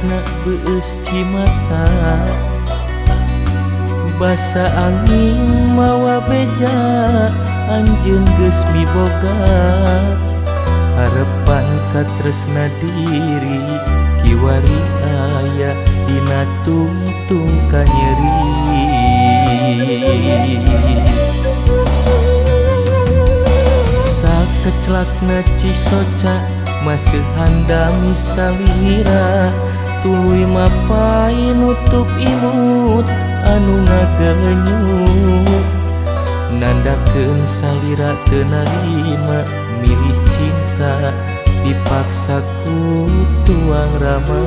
Sakeclakna beueus cimata, basa angin mawa beja anjeun geus miboga. Harepan katresna diri kiwari aya dina tungtung kanyeri. Sakeclakna cisoca maseuhan dami salira, tuluy mapai nutup imut anu ngagelenyut. Nandakeun salira teu narima milih cinta dipaksa ku tuang rama.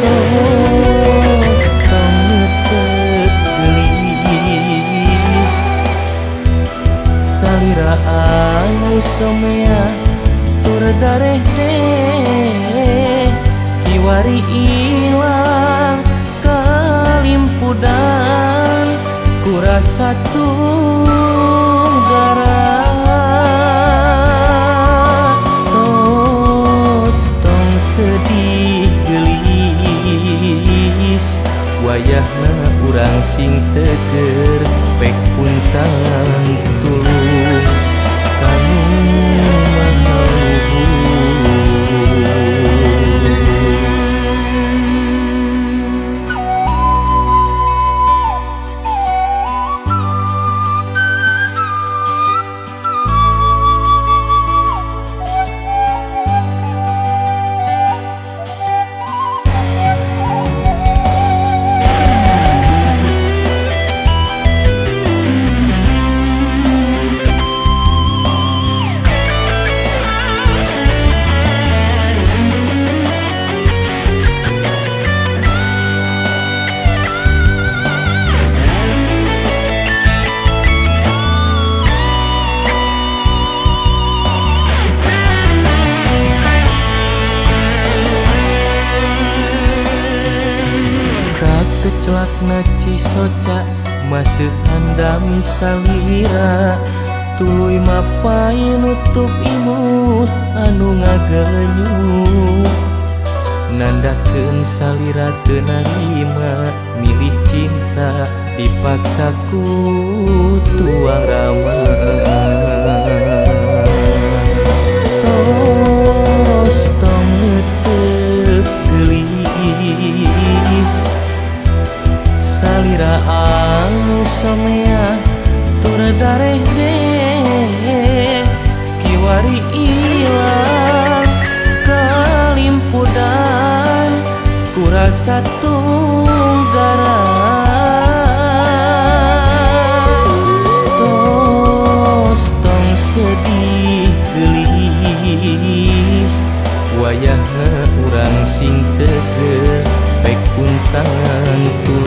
Tos tong neuteuk geulis, salira anu somea tur darehde, kiwari ilang kalimpudan kurasa tunggara. Tos tong sedih geulis, wayahna urang sing teger pek puntangan tulung kanu maha luhur. Sakeclakna cisoca maseuhan dami salira, tuluy mapai nutup imut anu ngagelenyut. Nandakeun salira teu narima milih cinta dipaksa ku tuang rama. Tos tong neuteuk geulis, salira anu somea tur darehde, kiwari ilang kalimpudan kurasa tunggara. Tos tong sedih geulis, wayahna urang sing teger pek puntangan tulung.